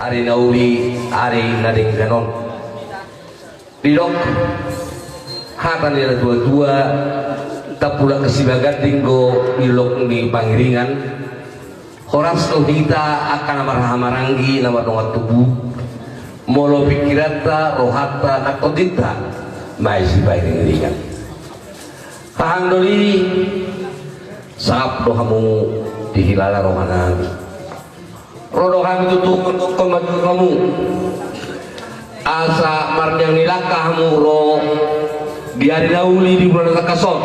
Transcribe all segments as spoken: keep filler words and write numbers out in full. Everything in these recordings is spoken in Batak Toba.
Ari na uli, ari na denggan on. Didok hata ni natuatua, tapulak si baganding do di dolok ni Pangiringan. Horas do hita angka na marhahamaranggi na mardongan tubu, molo pingkiranta, rohanta nang tondinta ma i si Pangiringan. Haha anggi doli, sangap do hamu dihilala rohanami. Ro do hami tutu mandokkon ma tu hamu, asa marniang ni langka hamu ro di ari na uli di bulan na tangkas on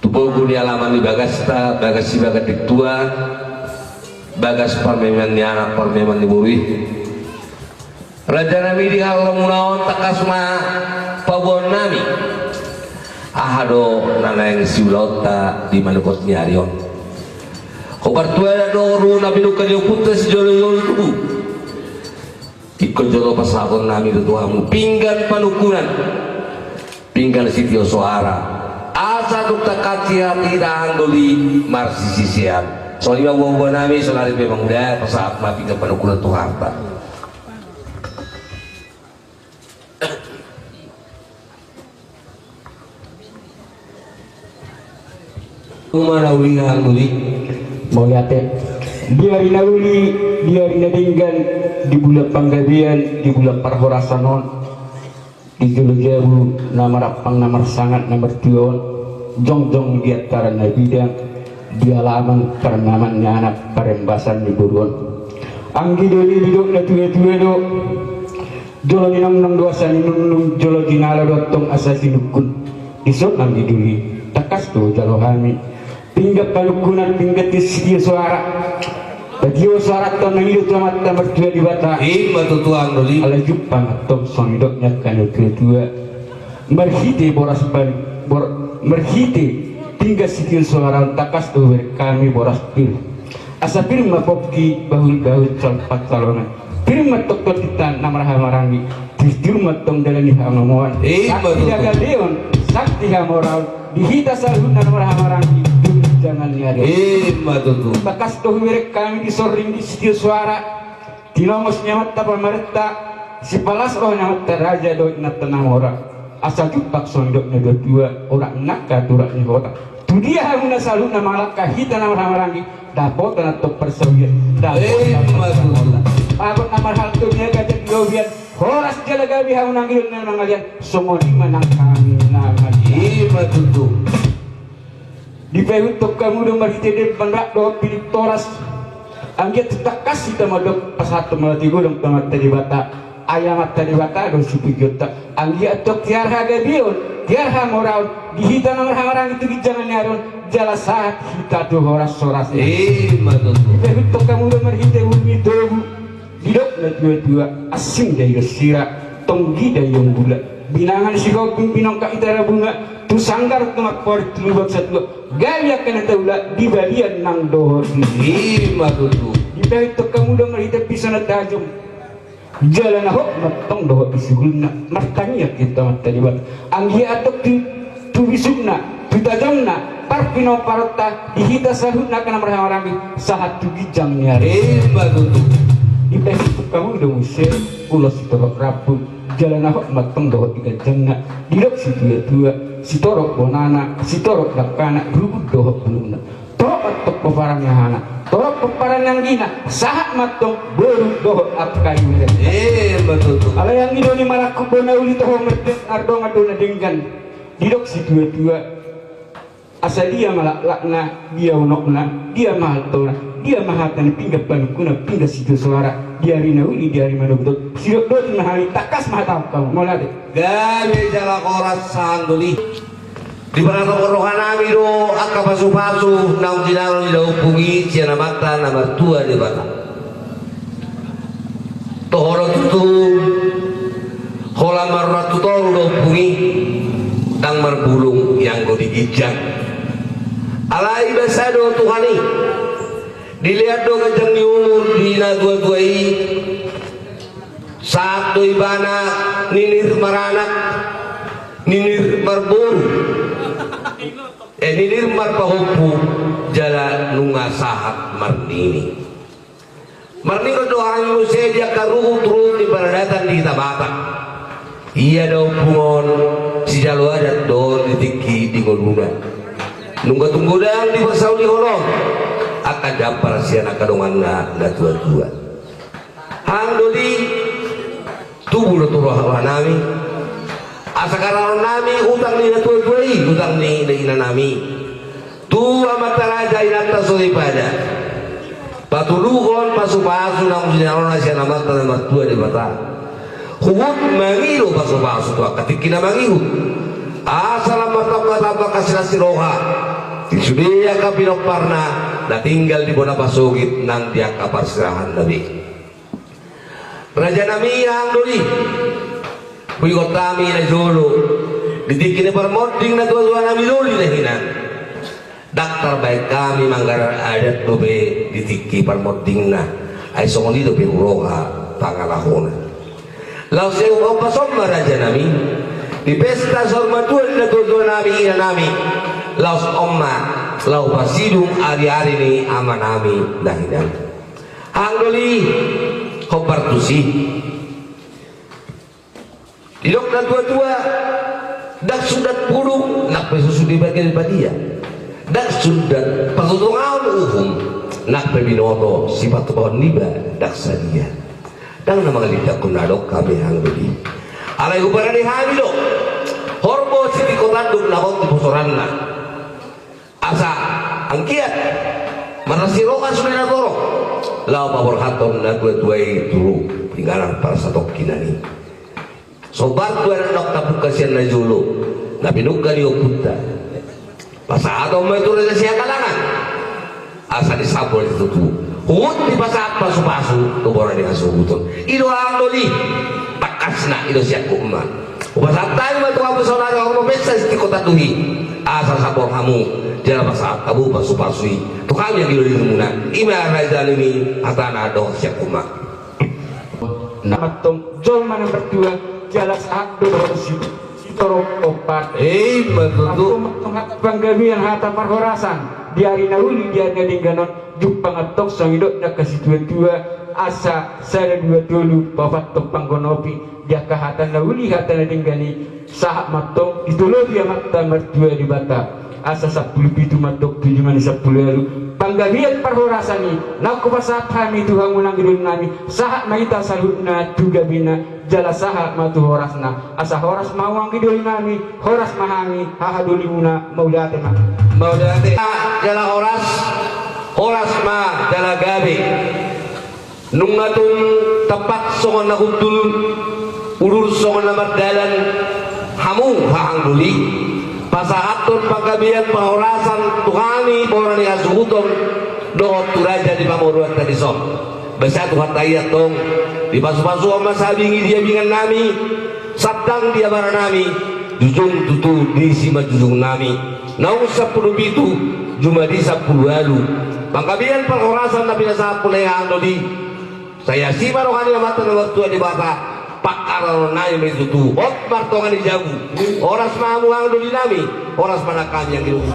tu pogu ni alaman ni bagasta, bagas si baganding tua, bagas parumaen ni anak, parumaen ni boru i. Rajanami, di halomuna on tangkas ma paboaonnami. Aha do na naeng siulaonta di manukot ni ari on? Hombar tu adat dohot na pinungka ni ompunta sijolojolo tubu. Ingkon jolo pasahatonnami do tu hamu pinggan panungkunan, pinggan sitio soara, asa tung tangkas hita haha anggi doli marsisisean. Songon i ma boaboanami, saonari pe mangula, pasahat ma pinggan panungkunan tu hita. Uma na uli haha anggi doli. Mauliate. Di ari na uli, di ari na denggan, di bulan panggabean, di bulan parhorasan on, di jolo jabu na marampang, na marsangat, na martua on, jongjong di antaran na bidang, di alaman, parumaen ni anak, parembasan ni boru on. Anggi doli, didok natuatua do, jolo ninongnong do asa ninungnung, jolo jinala do antong asa jinungkun. Dison anggi doli, tangkas do jalo hami pinggan panungkunan, pinggan sitio soara. Patio soara antong nang i do tu Amanta Martua Debata. Ima tutu haha anggi doli. Alai jumpang antong songon nidok ni angka natuatua. Marhite boras pan, bor-, marhite pinggan sitio soara on tangkas do hubereng hami boras pir. Asa pir ma pongki, bahulbahul, calonpansalongan. Pir ma antong tondinta na marhahamaranggi. Tiurtiur ma antong dalan ni hagogoon. Ima tutu. Santi hagabeon, santi hamoraon di hita saluhutna na marhahamaranggi di ginjang ni ari on. Ima tutu. Tangkas do hubereng hami dison ringgit sitio soara. Tinongos ni Amanta pamarenta, sipalas roha ni amanta raja dohot inanta na mora. Asa jumpang songon nidok ni natuatua, orak ni nangka tu orak ni hota. Tu dia hamuna saluhutna mangalangka, hita na marhahamaranggi, dapotan antong parsaulian, dapotan antong parsaulian. Ima tutu. Bagot na marhalto, miaga jadi lobian, horas jala gabe hamuna anggi doli na mangalean, songon i ma nang hami na mangalean. Ima tutu. Dipaihut hamu do marhite Demban Rap dohot Piliptoras. Anggiat tung tangkas hita mandok pasahathon mauliate godang tu Amanta Debata. Ai Amanta Debata do sipingkirta. Anggiat antong tiar hagabeon, tiar hamoraon di hita na marhahamaranggi tu ginjang ni ari on, jala sahat hita tu horashorasna. Ima tutu. Dipaihut hamu do marhite Bulu ni Tobu. Didok natuatua, asing daion sira, tonggi daion gula. Binanga ni Sihombing, binongkak i Tarabunga, tu sanggar tu Mangkuarit, tu lubang satua, gabe angka na taula di balian nang dohot di. Ima tutu. Dipaihut hamu do marhite Piso na Tajom. Jala na hot ma antong dohot di sugulna, martangiang hita tu Amanta Debata. Anggiat antong tu, tu bisukna, tu tajomna parpinomparonta di hita saluhutna angka na marhahamaranggi sahat tu ginjang ni ari. Ima tutu. Dipaihut hamu do muse ulos sitorop rambu, jala na hot ma antong dohot di ganjangna. Didok situatua, sitorop bonana, sitorop dangkana, rubun dohot bulungna. Torop antong pomparan ni hahana, torop pomparan ni anggina, sahat ma antong boru dohot angka iberenta. Ima tutu. Alai anggi doli, marangkup do na uli, toho mardongan do na denggan. Didok situatua, asa dia ma laklakna, dia unokna, dia ma haltona, dia ma hata ni pinggan panungkunan, pinggan sitio soara, di ari na uli, di ari manogot on. Sidok do tu na hami, tangkas ma hata hamu, mauliate. Gabe jala horas haha anggi doli. Dipasahat rohanami do angka pasupasu naung jinalo ni daompung i sian Amanta na martua Debata. Toho do tutu, holan marurat tu toru daompung i, ndang marbulung ianggo di ginjang. Alai basa do Tuhan i, dilean do ganjang ni umur di natuatua i. Sahat do ibana ninir maranak, ninir marboru, eh, ninir marpahompu, jala nunga sahat marnini. Marningot do hami muse di angka ruhut-ruhut ni paradatan di hita Batak. Ia do punguan sijalo adat do di tingki di ngoluna. Nunga tung godang dipasaulihon on angka dampar sian angka donganna na tua-tua. Hang doli, tubu do tu roha-roha nami. Asa haroroan nami utang ni na tua-tua i, utang ni, ni ina nami. Tu amanta raja, inanta soripada. Patuluhon pasu-pasu naung sinarona sian amanta na martua Debata. Huhut mangido pasu-pasu tu angka tingki na mangihut. Asa lam martamba-tamba hasilas ni roha. Di sude angka pinomparna na tinggal di bona pasogit nang di angka parserahanna be. Raja nami, hang doli, huingot hami na jolo di tingki ni parmonding na tua-tua nami doli na hinan. Ndang tarbaen hami manggarar adat dope di tingki parmondingna. Ai songon i dope huroha pangalahona. Laos sai huombas on ma raja nami di pesta saur matua ni na tua-tua nami, ina nami. Laos on ma laho pasidung ari-ari ni ama nami na hinan. Hang doli, hombar tusi. Didok na tua-tua, ndang sundat pudung nang pe susu di bagian badia. Ndang sundat patutungaon uhum nang pe binoto sipatupaon niba ndang sadia. Ndang na mangalindangkon na adong hami, hang doli. Alai huparade hami do horbo sitingko tanduk na hot di posoranna. Asa anggiat marlas ni roha sude na torop laho paborhathon na tua-tua i tu inganan parsatongkinan i. Sombar tu adat na tapungka sian na jolo na pinungka ni ompunta. Pasahaton ma i tu raja Siangkalangan asa disambol situtu. Huhut dipasahat pasu-pasu tu bona ni hasuhuton. I do, hang doli, tangkasna i do sian homa. Hupasahat hami ma tu hamu saonari horbo pesta sitingko tanduk i, asa sambor hamu jala pasahat hamu pasu-pasu i tu hami anggi dolimuna. I ma raja nami hatana dohot sian homa. Na mantong jolma na martua jala sahat do dohot si, sitorop ompat. I ma tutu. Mantong hata panggabean, hata parhorasan di ari na uli, di ari na denggan on. Jumpang antong songon nidok ni angka situa-tua, asa sada dua tolu paopathon panggonopi di angka hata na uli, hata na denggan i. Sahat mantong ditolopi amanta martua Debata asa sampulu pitu mantong tu jumadi sampulu ualu panggabean parhorasan i naung hupasahat hami tu hamu nang anggi doli nami. Sahat ma hita saluhutna tu gabena jala sahat ma tu horasna. Asa horas ma hamu anggi doli nami, horas ma hami haha dolimuna. Mauliate ma. Mauliate. Jala horas, horas ma jala gabe. Nunga tung tampak songon na hundul, udur songon na mardalan hamu hahang doli. Pasahathon panggabean parhorasan tu hami bona ni hasuhuton dohot tu raja ni pamoruonta dison. Basa Tuhanta i antong, dipasu-pasuhon ma sabingi di abingan nami, sandang di abara nami, jujung tutu di simanjujung nami. Naung sampulu pitu jumadi sampulu ualu panggabean parhorasan na pinasahat muna i, hahang doli. Sai asi ma roha ni Amanta na martua Debata, pangharoroan nami ma i tutu. Hot martonga ni jabu. Horas ma hamu hahang doli nami, horas ma nang hami anggi doli.